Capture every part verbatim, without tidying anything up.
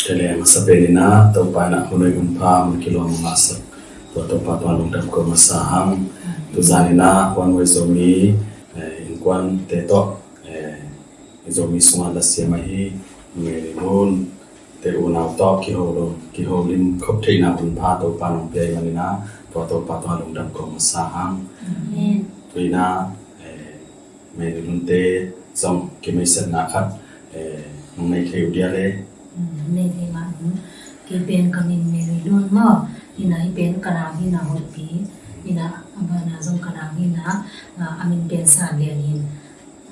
Ele masa pen in ah Topa in ah hun hoih hun pha mun kilawm masa, tua Topa tua lungdam ko masa hang. Tuzan in ah One Way Zomi, eh, innkuante tawh, eh, Zomi sungah lasiam ahi Mary Lun te unau tawh kiho lo, kiho lim khop theihna hun pha Topa nong pia ahih manin ah tua Topa tua lungdam ko masa hang. Amen. Tu in ah, eh, Mary Lun te zong kimeisatna khat, eh, nong nei thei uh dia le? Mm, nei thei mah un. Kei pen ka min Mary Lun maw. Hi in ah hih pen ka nau hi in ah Hoihpi. Hi in ah a bana zong ka nau hi in ah, ah, a min pen San Lian hi in.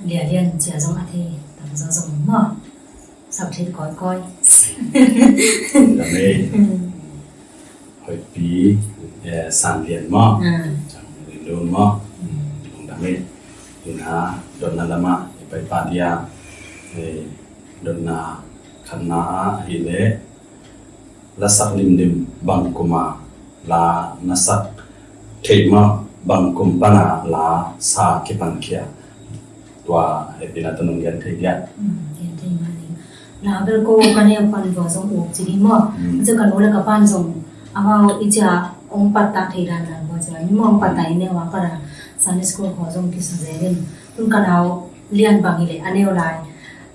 Lian Lian ci a zong a thei tam zaw zong maw. Sak thei kawikawi. Lungdam ei. Mm. Hoihpi, eh, San Lian maw. Mm. Ciang Mary Lun maw. Mm. Lungdam ei. Hi in ah dotna lamah i pai pah dia, eh, dotna khatna ah ahih leh, lasak limlim bang kum a la na sak theih maw, bang kum pan a la sa kipankhia? Tua hehpihna tawh nong gen thei dia? Mm, gen thei mah ning. La bel ko ka neu pan tua zong uk ci ding maw. Mm. Tua ka nu le ka pa'n zong amau i cia hong pattah thei dandan tua cia ni maw, hong pattah i neu a pat a Sunday school khawng zong kisa zel in. Tun ka nau Lian bang hi leh a neu lai.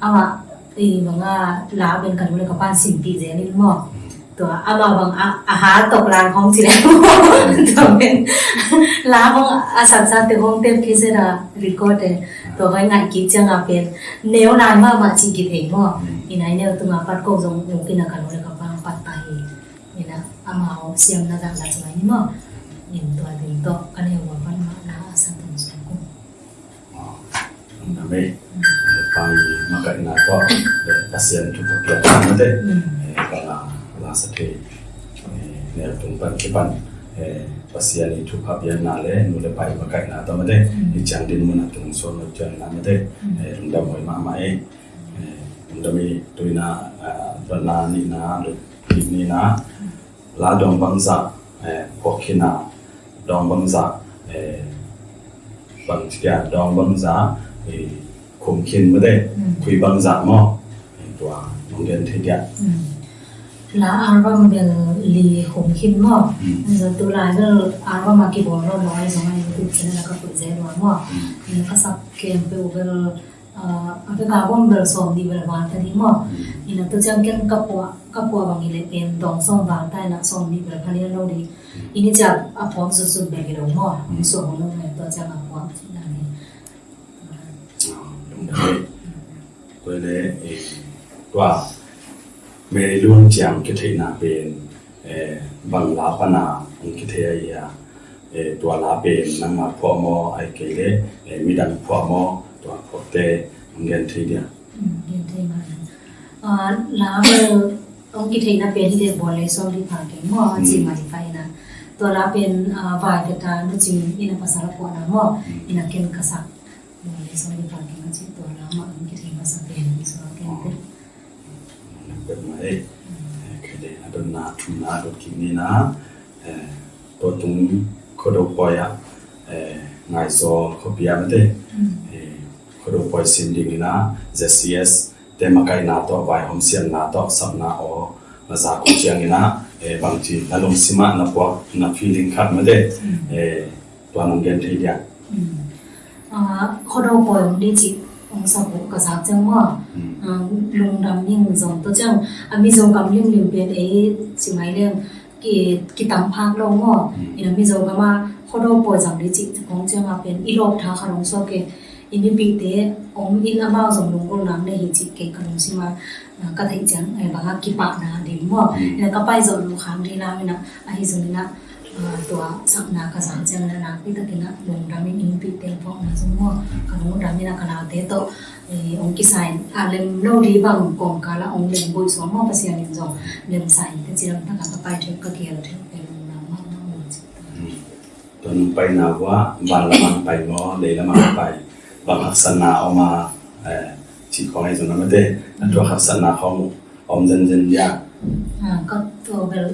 Amah i bang a la pen ka nu le ka pa'n simpih zel in maw. Tua amah bang a, a ha tawk la khawng ci leh. Tua pen la khawng a saksak te khawng tep kisa da record te. Tua khawng i ngaih kik ciang a pen neu lai mahmah ci kithei maw. Hi in ah i neu tung a pat ko zong uk in ah ka nu le ka pa'n pattah hi. Hi in ah amau siamna zahzah ci mai ni maw. Hi in tua ding tawh ka neu a pat mah la a sa tung suak uh. Lungdam ei. Pai makaihna tawh Pasian thupha piakna mate. Mm. Eh, bang a la sa thei, eh, neu tung pan kipan, eh, Pasian i thupha piakna le nu le pai makaihna tawh mate. Mm. I ciang din mun a tung suak lo ciang na mate. Mm. Eh, lungdam hoih mahmah ei. Eh, lungdam ei. Tu in ah, ah, dotna nihna, lut kik nihna. La dawng bangzah, eh, phuak khin a, dawng bangzah, eh, bang ci dia, dawng bangzah, eh, khum khin mate, mm, khui bangzah maw, eh, tua nong gen thei dia? Mm. La album bel li khum khin maw. Mm. Zong tu lai bel album a kibawl lo lo ai zong ai YouTube channel a ka khui zel lo maw. Mm. Eh, ka sak kem pe u bel Ah, a pek a bom bel sawm nih bel val ta ding maw. Mm. Hi in ah tua ciang ken ka puah, ka puah bang hi leh pen dawng sawm val ta in ah sawm nih bel pha lian lo ding. Mm. Hi in ah ciang a phawk zutzut bel hi lo maw. Mm. Suak hong lo ngai tua ciang a puah cih dan hi. Ah, lungdam ei. Tua leh, eh, tua Mary Lun ciang kitheihna pen, eh, bang la pan a hong kithei ahi a, eh, tua la pen nangma phuah maw, ahih kei leh, eh, midang phuah maw, tua phuahte hong gen thei dia? Mm, gen thei mah. Ah, la bel hong kitheihna pen hih leh Bawl Lei Suak Dih Pha Keng maw, a ci mah dih pha in ah. Tua la pen, ah, Vai Peta Nu Cing in ah pasal a phuahna maw, mm, in ah ken ka sak. Bawl Lei Suak Dih Pha Keng a ci tua la mah hong kithei masa pen hi suak keng te. Pek mah ei. Eh, kei leh a dotna thumna dot kik ni na. Eh, tua tung Khuado pawi ah, eh, Ngaizawl khuapi ah mate. Mm. Eh, Khuado pawi sim ding in ah Z C S te makaihna tawh, vaihawm siamna tawh, sapna aw na za kul ciang in ah, eh, bangci na lungsim ah na puak, na feeling khat mate. Mm. Eh, tua nong gen thei dia? Mm. Ah, Khuado pawi hong ding cih hong sak uh ka zak ciang maw. Mm. Ah, lungdam ning zong tua ciang, ah, Mizo gam limlim pen ei ci mai leng ki, kitam phak lo maw. Mm. Hi in ah Mizo gam ah Khuado pawi zang ding cih kong ciang a pen i lawp tha khat hong suak e. I mipihte om in amau zong lunggulhna nei hi cih kei ka lungsim ah, ah, ka theih ciang, eh, bang a kipahna dim maw. Mm. Hi in ah ka pai zawh loh khang ding lam in ah, ahi zong in ah, ah, tua sakna ka zang ciang in ah nakpi takin ah lungdam in i mipihte phawkna zong maw. Ka lungdam in ah ka naute tawh, eh, hong kisa in, ah, lem lo ding bang kawmkal ah hong lem buai suak maw, Pasian in zong lemsa in te ci lam tak ah ka pai thei, ka kial thei, ka lungdam mahmah maw ci. Mm. Tua nong paina uh ah, van lam ah pai maw, lei lam ah pai, bang haksatna om a, eh, cih khawng ahi zong na mate, a tua haksatna khawng om zenzen dia? Ah, ka tua bel,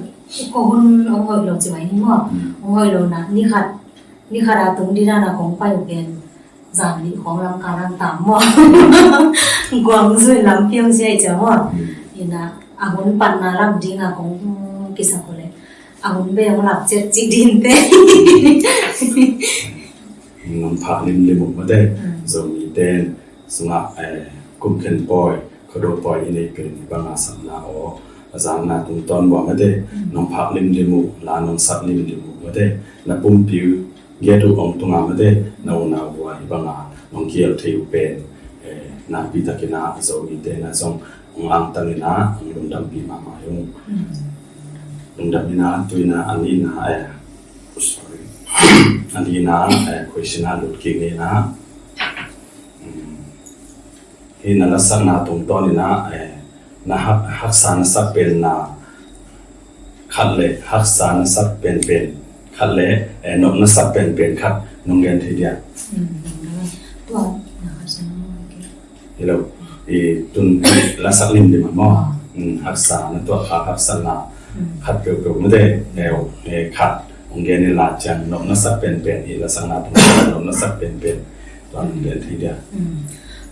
ko hun om hoih lo ci mai ni maw. Mm. Om hoih lo na, ni khat, ni khat a tung ding dan a kong pai uh pen zan nih khawng Lamka lam tam maw. Guangzui lam piang sia i cia maw. Mm. Hi in ah, a hun patna lam ding a kong kisak uh leh a hun bei hong lak ciat ci ding te. Nong phak limlim uh mate. Mm. Zomite sungah, eh, kum khen pawi, Khuado pawi i neih pen i banga sakna aw a zakna tungtawn uh a mate. Mm. Nong phak limlim uh, la nong sak limlim uh mate. Na pumpi uh, gate uh hong tung a mate, na unau uh a i banga nong kiel thei uh pen, eh, nakpi takin a Zomite na zong hong angtang in a hong lungdampih mahmah hi ung. Mm. Lungdam in a, tu in a, a nihna, eh, sorry. A nihna, eh, question a lut kik ni in a. Mm. Hih na lasakna tungtawn in a, eh, na hak, haksa na sak pen na khat le haksa na sak penpen khat le, eh, nop na sak penpen khat nong gen thei dia? Mm, tua, na haksa na sak. Hello. I tun lasak limlim a maw? Ah. Mm, haksa na tuah kha haksa na. Mm. Khat peuhpeuh mate, eh, eh, khat hong gen in la ciang nop na sak penpen, i lasakna tungtawn nop na sak penpen. Tuan lian thei dia. Mm.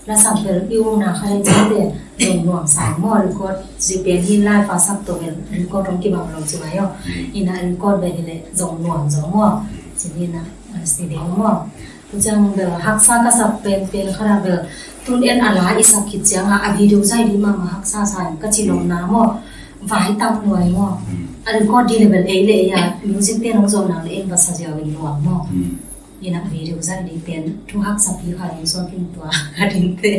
Lasak bel i ukna kha leng ciang te zong nuam sa maw, record zi pen hi live a sak to bel record hong kibang lo ci mai aw. Mm. Ina record bel hi le zong nuam zong maw. Mm. Ci hi na, ah, studio maw. Tu ciang bel haksa ka sak penpen kha la bel tun en a la i sak khit ciang a, a video zai di mahmah haksa sa in ka ci lo na maw. Vai tam nuai maw. Mm. A record di le bel ei le ei a music te nong zong nang le en va sa ziau in nuam maw. Mm. Ina video zat ni pen thu haksa pi kha ding suak in tua kha ding te.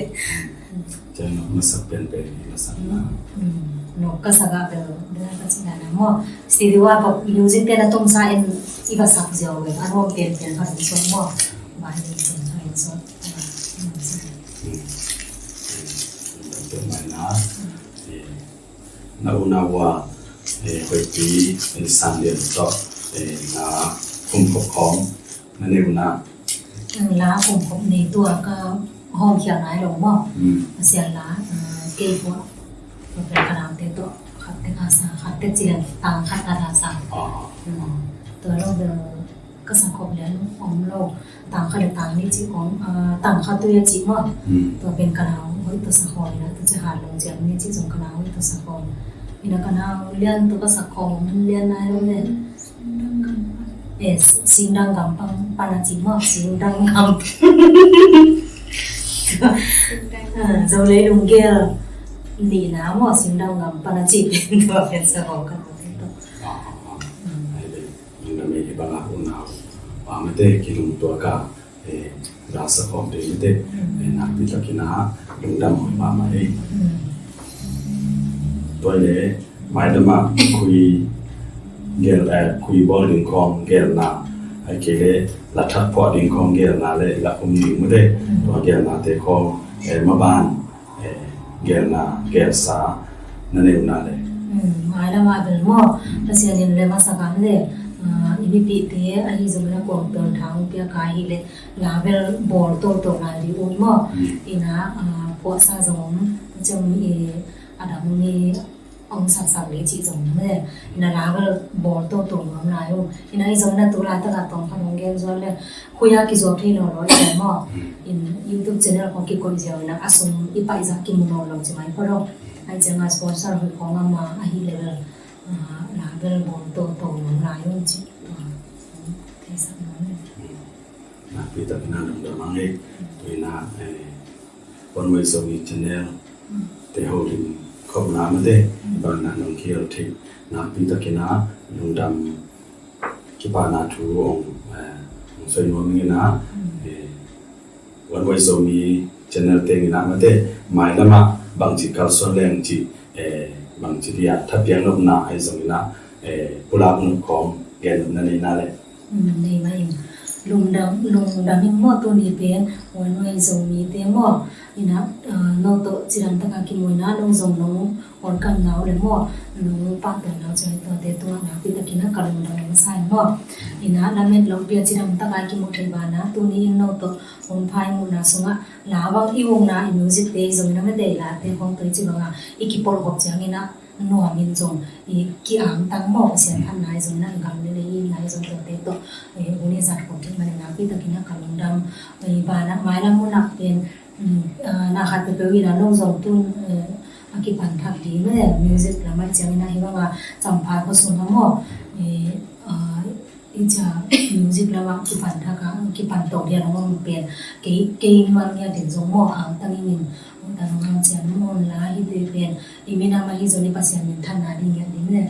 Ciang nop na sak penpen hi na sak na. Mm. Nop ka sak a bel bel ka ci na na maw. Studio a pop music pen a tom sa en i va sak ziau bel a nuam penpen kha ding suak maw. Ba hi ding pen kha ding suak. Mm. Pen mai na. Mm. Eh, na unau a, eh, hoihpi, eh, San Lian tawh, eh, na khum khop khawm, na neu na. La khum khop nei tua ka hawm khial nai lo maw. Mm. Pasian la, eh, kei pua. Tua pen ka nau te tawh, khat te ka sa, khat te ci lian tang khat ka sa. Ah. Mm. Tua lo bel ka sa khop lian om lo. Tang khat le tang nih cih kong, ah, tang khat tui a cih maw. Hmm. Tua pen ka nau hoih tawh sa khawm ina, tu ci han lo ciang nih cih zong ka nau hoih tawh sa khawm. Ina ka nau lian tawh ka sa khawm, lian nai lo le. Eh, Singdang Gampang pan a cih maw, Singdang Gampang. Ah, Zo lei lunggel nihna maw, Singdang Gampang a cih pen tua pen sa khawm ka nau hoih tawh. Ah, ah, ah. Hmm. Ai, ai. Nang na mei hi bangah unau, pa mate kilungtuak a, eh, la sa khawm te mate, eh, nakpi takin a lungdam hoih mahmah hi. Tua le, mailam ah khui gel, eh, kui bawl ding khawng gelna, ai kei le, la thak phuah ding khawng gelna le, la khum ding mate, tua gelna te khawng, eh, maban, eh, gelna, gelsa, na neuna le. Mm, mailam ah bel maw, Pasian in le masak a le, ah, i mipihte ahi zong le kuang piang thang pia ka hi le, la bel bawl toto lai di un maw. Mm. Ina, ah, puaksa zong, macam i, a dang mi, ong saksak le cih zong le, ina la bel bawl toto nuam lai un. Ina i zong na tu laitak a tawng khat hong gen zual le, khui a kizuak thei lo lo i maw. Mm. In YouTube channel khong kikoih ziau ina a sum i paih zah kimu lo lo ci mai pho lo. Ai ciang a sponsor hoih khong a ma ahi le bel, ah, la bel bawl toto nuam lai un ci. Ah, theisak nuam le. Mm. Nakpi takin a lungdam ang e. Tu ina, eh, One Way Zomi Channel te holim khopna mate, bang na nong khial thei, nakpi takin a lungdam kipana thu ong, eh, ong soi nuam ing ina, eh, One Way Zomi Channel te ing ina mate, mailam ah bangci kalsuan leng ci, eh, bangci dia thapiang nopna ahi zong ina, eh, pulak nop khawng gen nopna nei na le. Mm, nei mah ing. Lungdam, lungdam ing maw tuni pen, One Way Zomi te maw. Ina, ah, no tawh cidam taka kimu ina, no zong nong honkham nau le maw. Nong pahtawi nau ciang tua te tua nakpi takin a ka lungdam masa ing maw. Ina, lamet lo pia cidam taka kimu thei bana, tuni in no tawh hong phai muhna sungah, la bang i ukna i music te zong ina mate la te khong tui ci banga, i kipolh khop ciang ina, nuam in zong, i ki-angtang maw, Pasian phatna i zong na i gam le le i na i zong tuate tawh, eh, hun i zat khop thei manin nakpi takin a ka lungdam, eh, bana mailam munah pen, mm, ah, na khat peuhpeuh ina no zong tun, eh, Kipan thak ding mah le music lamah ciangin ah hih bangah Champhai khua sungah maw, eh, ah, i cia music lamah kipan thak a, kipan to ding a om pen kei, kei nuam ngiat ding zong maw, angtang in in, oh, ta nong hang cian maw, la hi ding pen i minam ahi zong i Pasian minthanna ding ngiat ding le,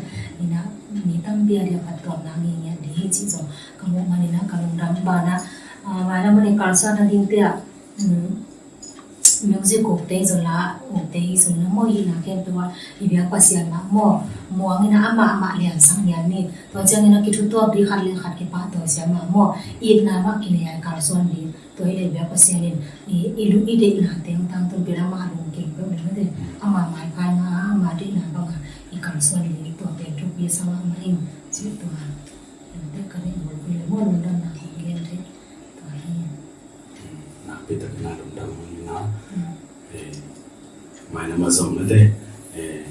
ina, mi tampi a dia phattuamna ngiat ding hi cih zong ka muh manin ah ka lungdam banah, ah, mailam a le kalsuan a dingte ah, um, music ukte zong la ukte hi zong na maw, hihna khempeuh ah i biak Pasian mah maw, muang in ah amah amah liansak ngiat ni. Tua ciangin ah kithutuak ding, khat le khat kipahtawi siam mah maw, itna mah kinei a i kalsuan ding. Tua hi leh i biak Pasian in i, i lu i deihna teng tangtun pen amah lungkim peuh ding mah te, amah maiphaina, amah deihna bangah i kalsuan ding, tua pen thupi sa mahmah ing cih tua. Tua te ka deih bulphuh le maw, lungdamna kong gen thei tua hi. Nakpi takin ah lungdam hong hi na. Mm. Eh, mailam ah zong mah te, eh,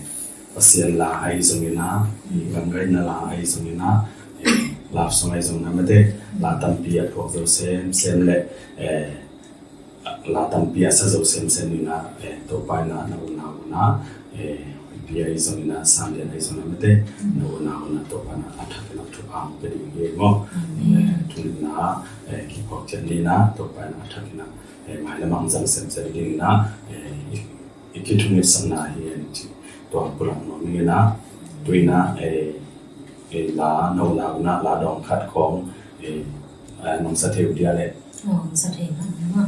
Pasian la ahi zongin ah, i gamgaihna la ahi zongin ah, eh, love song ahi zongin ah mah te, la tampi a thuak zo semsem le, eh, la tampi a sa zo semsem in ah, eh, Topa in ah na unau un ah, eh, Huipi ahi zongin ah, Sanlian ahi zongin ah mah te, na unau un ah Topa in ah a thakin ah thupha hong pia ding hi maw. Amen. Eh, thungetna, eh, kiphawk ciat ni in ah Topa in ah a thakin ah, eh, mailam ah hong zang semsem ding in ah, eh, i, i kithungetsakna hi en cih tua pulak nuam ing in ah, tu in ah, eh, eh, la na unau un ah la dawng khat khawng, eh, eh, nong sa thei uh dia leh. Oh, sa thei mah.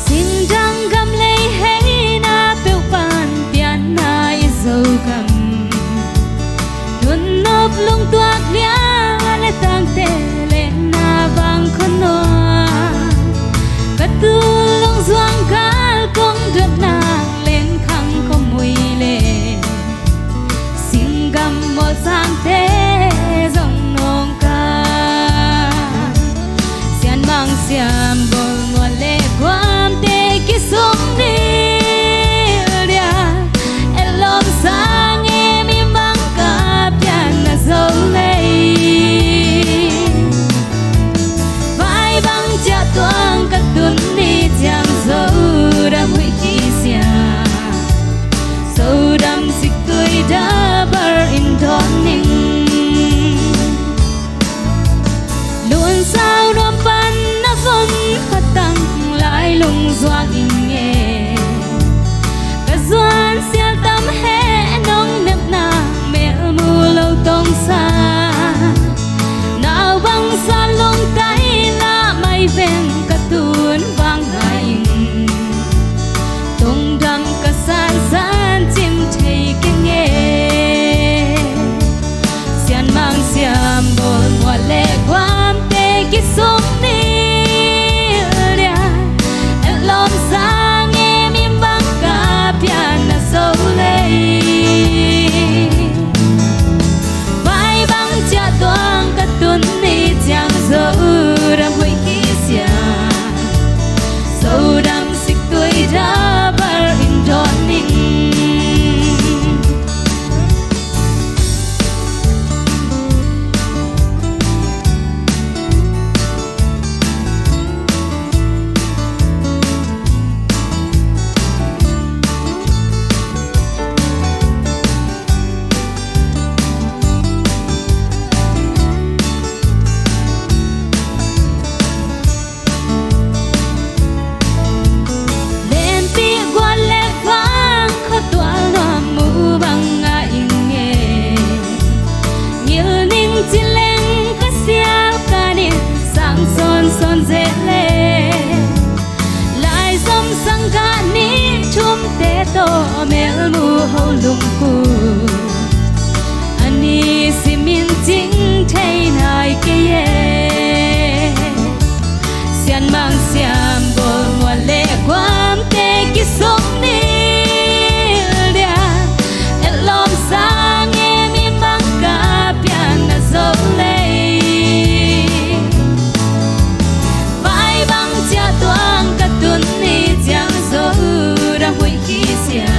Singdang gam lei heina peuh pan pianna i Zogam, nunnop lungtuak liang a le tangte lenna vang khua nuam, ka tul lungzuang gal kong dotna lengkhang khuamui le Singgam mawlsangte zong nawngkang, Sianmang Siambawl mual le guamte kisung nil dia, etlawm sang e mi bang ka pianna Zo lei. Vai bang ciah tuang ka tun ni ciang Zodam huih kisia, Zodam siktui dabar in dawn ning. Lunsau nuam pan na von khatang lai lungzuak ing e. Ka zuan sial tam he nong nepna melmu lo tongsa. Nau bangsa lungtaina mai ven ka tun vang ngai ing. Tungdam ka sansan cim thei keng e. Sianmang Siambawl mual le guamte kisung nil dia, etlawm sang e mi bang ka pianna Zo lei. Vai bang ciah tuang ka tun ni ciang Zodam huih kisia, Zodam siktui dabar in dawn ning. Lenpih gual le vang khuatual nuam mu bang a ing e. Ngil ning cileng ka sial ka nin sang sawnsawn zeh le, lai zom sang ka nih thumte tawh melmu ho lungkut a ni simin cing thei nai kei e. Sianmang Siambawl mual le guamte kisung nil dia, etlawm sang e mi bang ka pianna Zo lei. Vai bang ciah tuang ka tun ni ciang Zodam huih kisia,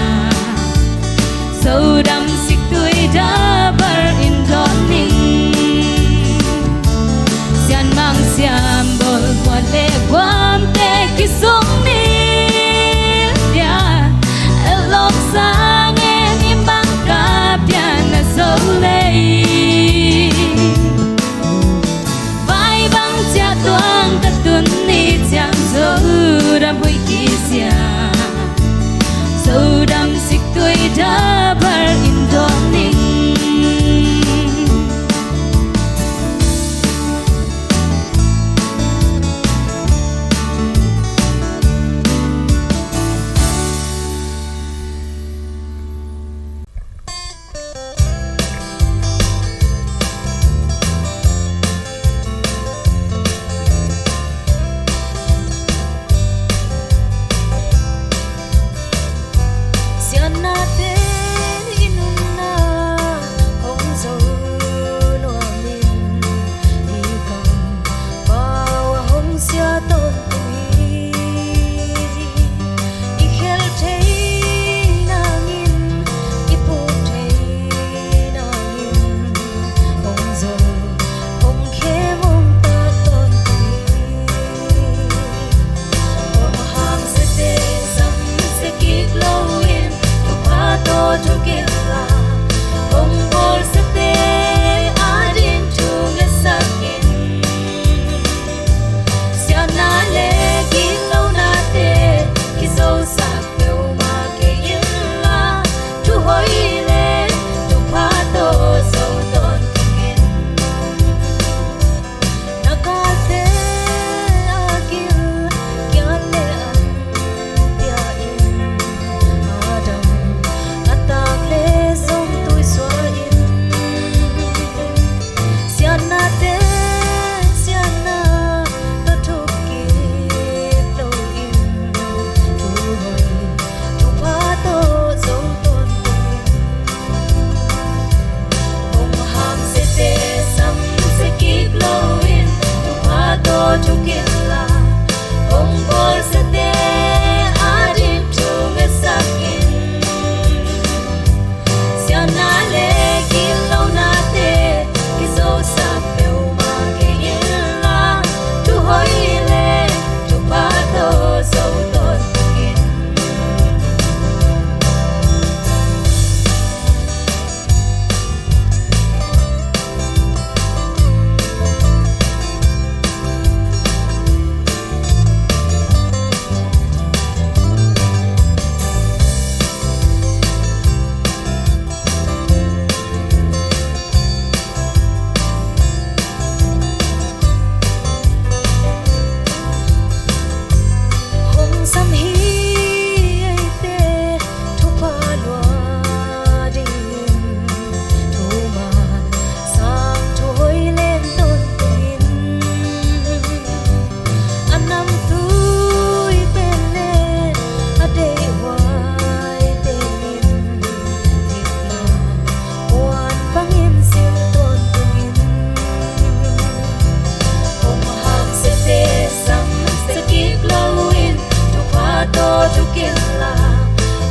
Thuk inla,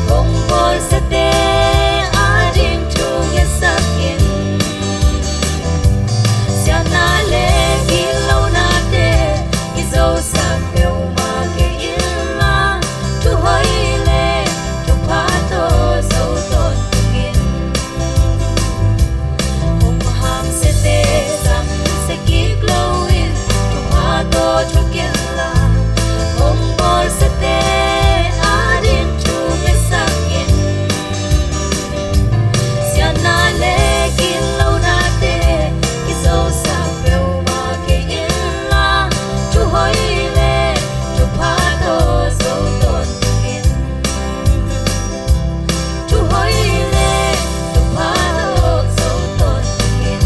hong bawlsiate ading thu ngetsak in. Siatna le gitlonate kizosak peuhmah kei inla, thuhoih le thupha tawh zo tawntung in. Hong hamsiate samsia kik loin, thupha tawh thuk inla, hong bawlsiate ading thu ngetsak in. Siatna le gitlonate kizosak peuhmah kei inla, thuhoih le thupha tawh zo tawntung in. Thuhoih le thupha tawh zo tawntung in.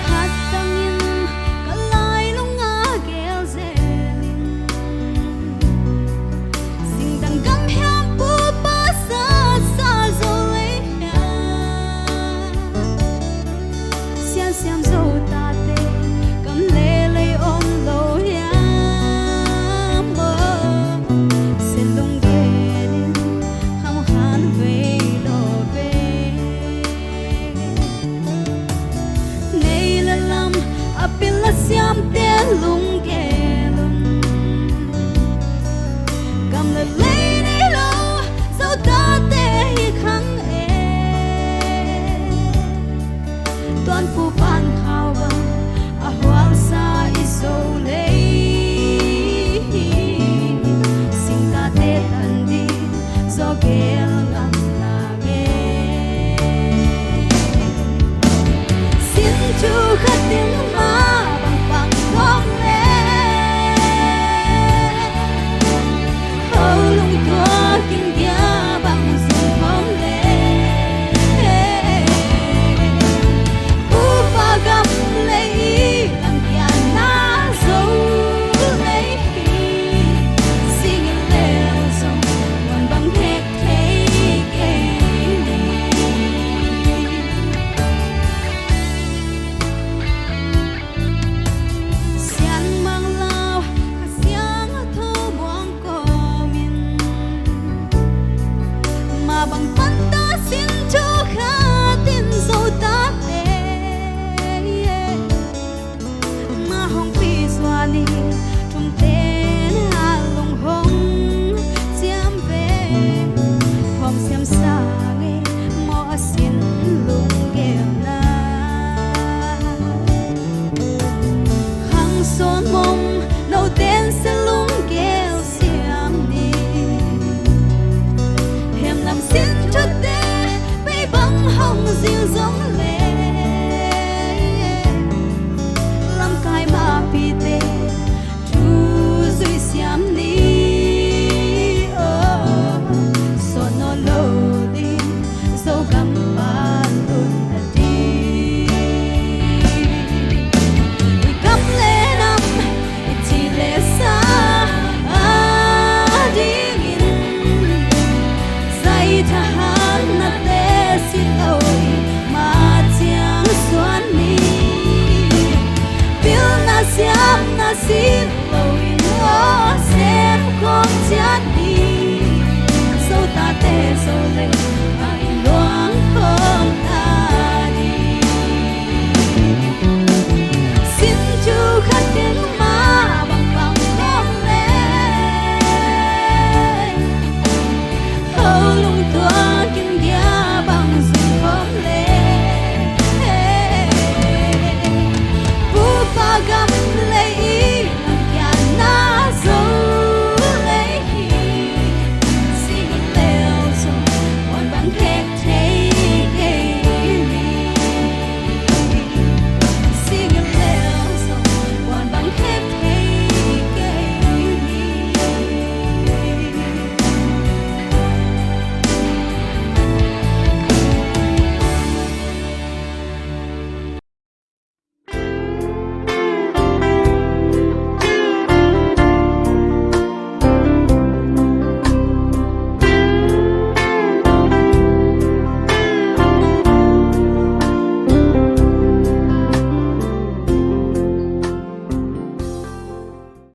Khat tangin ka lailung a gel zel in, singtang gam hiam, pu pa sat sa zo lei hiam, siansiam zo tate kam le lei om lo hiam, aw, siat lunggen in kham khan vei lo ve. Nei le lam a pil a siamte lunggel un, gam le lei nei lo Zo tate hi khang e. Tuanpu pan khau bang a hualsa i Zo lei hi. Singtate tan ding zawgel